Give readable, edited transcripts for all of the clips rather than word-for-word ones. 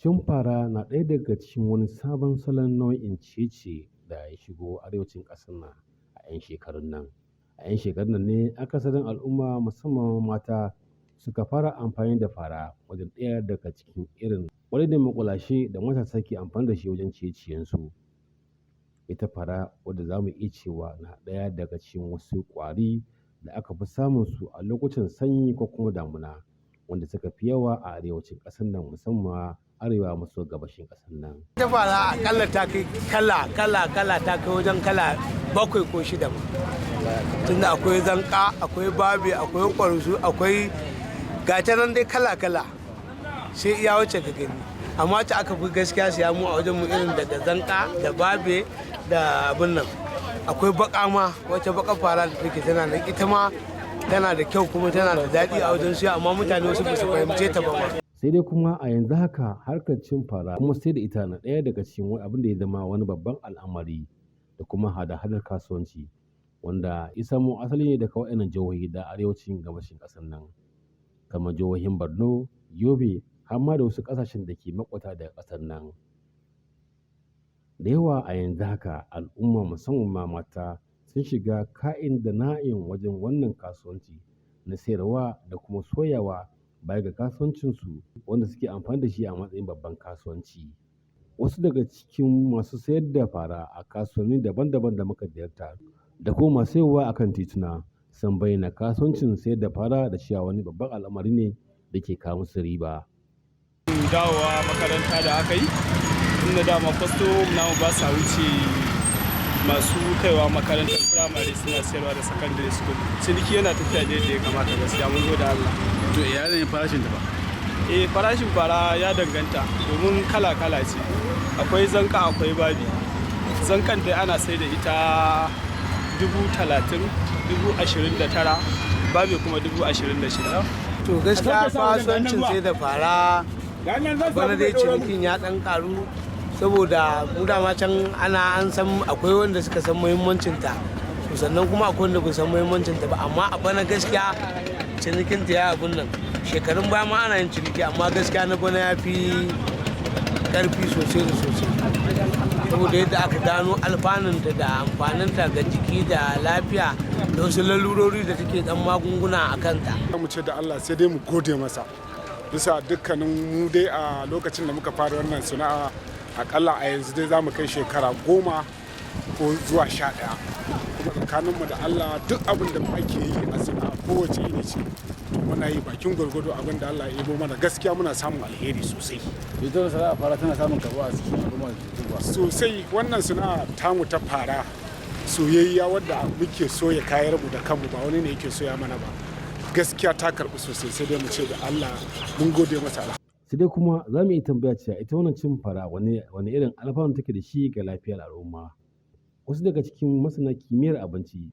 Cin fara na ɗaya daga cikin wani sabon salon nau'in ciye-ciye da ya shigo arewacin ƙasar nan a 'yan shekarun nan. A 'yan shekarun nan ne akasarin al'umma, musamman mata, suka fara amfani da fara wajen ɗaya daga cikin irin ƙwai da maƙulashe da matasa ke amfani da shi wajen ciye-ciyensu. Ita fara, wadda za mu iya cewa na ɗaya daga cikin wasu ƙwari da aka fi samun su a lokutan sanyi ko kuma damuna, wanda suka fi yawa a arewacin ƙasar nan, musamman arewa maso gabashin ƙasar nan. Ita fara akalla ta kai kala kala kala, ta kai wajen kala bakwai ko shida ma. Tunda akwai zanka, akwai babe, akwai kwarsu, akwai gata nan dai kala kala, sai iya wacce ka gani. Amma ta aka fi gaskiya siya mu a wajen mu irin daga zanka da babe da abin nan. Akwai baka ma, wacce baka fara da take tana nan, ita ma tana da kyau kuma tana da daɗi a wajen siya, amma mutane wasu ba su fahimce ta ba ma. Sai dai kuma a yanzu haka harkar cin fara kuma sai da ita na ɗaya daga cikin wani abin da ya zama wani babban al'amari da kuma hada-hadar kasuwanci, wanda ya samo asali ne daga waɗannan jihohi da arewacin gabashin ƙasar nan, kamar jihohin Borno, Yobe, har ma da wasu ƙasashen da ke maƙwabta da ƙasar nan. Da yawa a yanzu haka al'umma, musamman ma mata, sun shiga ka'in da na'in wajen wannan kasuwanci na sayarwa da kuma soyawa, baya ga kasuwancinsu wanda suke amfani da shi a matsayin babban kasuwanci. Wasu daga cikin masu sayar da fara a kasuwanni daban-daban da muka ziyarta da kuma masu sayarwa a kan tituna sun bayyana kasuwancin sayar da fara da cewa wani babban al'amari ne da ke kawo musu riba. Dawowa makaranta da aka yi, inda dama kwastomomin namu ba sa wuce masu kaiwa makarantar firamare suna sayarwa da secondary school. Ciniki yana tafiya da yadda ya kamata, gaskiya mun gode Allah. To, ya ne farashin ta ba? Eh, farashin fara ya danganta, domin kala kala ce. Akwai zanka, akwai babi. Zankan dai ana sai da ita 30,000, 29,000, babi kuma 26,000. To, gaskiya kasuwancin sai da fara bana dai cinikin ya dan karu, saboda mu dama can ana an san akwai wanda suka san muhimmancin ta, to sannan kuma akwai wanda ba san muhimmancin ta ba. Amma a bana gaskiya cinikin ta ya abun nan. Shekarun baya ma ana yin ciniki, amma gaskiya na bana ya fi karfi sosai da sosai, saboda yadda aka gano alfanunta da amfaninta ga jiki da lafiya da wasu lalurori da take dan magunguna a kanta. Mu ce da Allah, sai dai mu gode masa bisa dukkanin mu dai. A lokacin da muka fara wannan sana'a, akalla a yanzu dai za mu kai shekara 10 ko zuwa 11. Kuma tsakaninmu da Allah, duk abin da ake yi a sana'a kowace iri ce, to muna yi bakin gwargwado abin da Allah ya yabo mana. Gaskiya muna samun alheri sosai. Ita wannan sana'a fara tana samun karbuwa a cikin al'umma da Sosai. Wannan sana'a tamu ta fara soyayya, wadda muke soya kayar mu da kanmu, ba wani ne yake soya mana ba, gaskiya ta karɓi sosai. Sai dai mu ce da Allah mun gode masa. Sai dai kuma za mu iya tambaya cewa ita wannan cin fara wani irin alfanu take da shi ga lafiyar al'umma? Wasu daga cikin masana kimiyyar abinci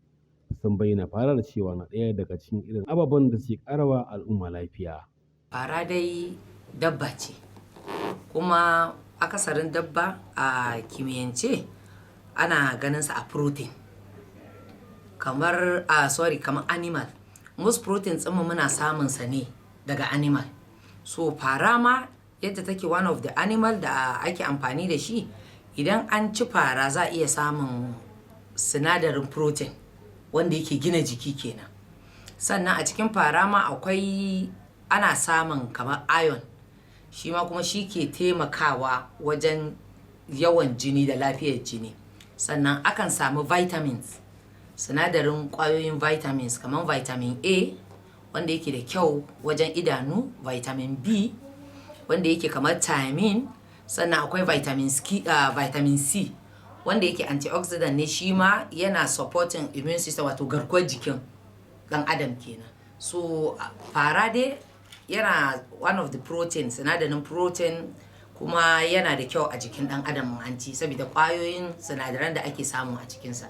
sun bayyana fara da cewa na ɗaya daga cikin irin ababen da suke ƙarawa al'umma lafiya. Fara dai dabba ce, kuma akasarin dabba a kimiyyance ana ganin sa a protein. Kamar a, sorry, kamar animal. Most protein ɗinmu muna samun sa ne daga animal. So fara ma yadda take one of the animal da ake amfani da shi, idan an ci fara za a iya samun sinadarin protein wanda yake gina jiki kenan. Sannan a cikin fara ma akwai, ana samun kamar iron, shi ma kuma shi ke taimakawa wajen yawan jini da lafiyar jini. Sannan akan samu vitamins, sinadarin ƙwayoyin vitamins kamar vitamin A wanda yake da kyau wajen idanu, vitamin B wanda yake kamar thiamine, sannan akwai vitamin C wanda yake antioxidant ne, shi ma yana supporting immune system, wato garkuwar jikin ɗan adam kenan. So fara dai yana one of the protein, sinadarin protein, kuma yana da kyau a jikin ɗan adam an ci, saboda ƙwayoyin sinadaran da ake samu a cikinsa.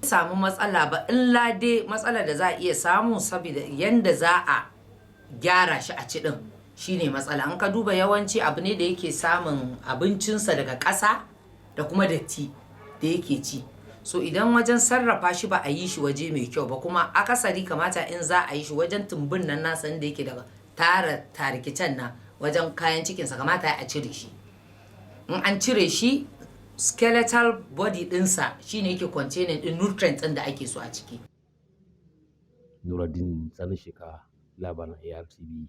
Samu matsala ba, illa dai matsalar da za a iya samu saboda yanda za a gyara shi a ci ɗin shine matsala. An ka duba, yawanci abu ne da yake samun abincinsa daga ƙasa da kuma datti da yake ci. So idan wajen sarrafa shi ba a yi shi waje mai kyau ba, kuma akasari kamata in za a yi shi wajen tumbin nan nasa da yake da tara tarikicen nan. Wajen kayan cikinsa kamata a cire shi. In an cire shi, skeletal body ɗinsa shine yake containing ɗin nutrients ɗin da ake so a ciki. Nuruddin Sani Sheka, labaran ARTV.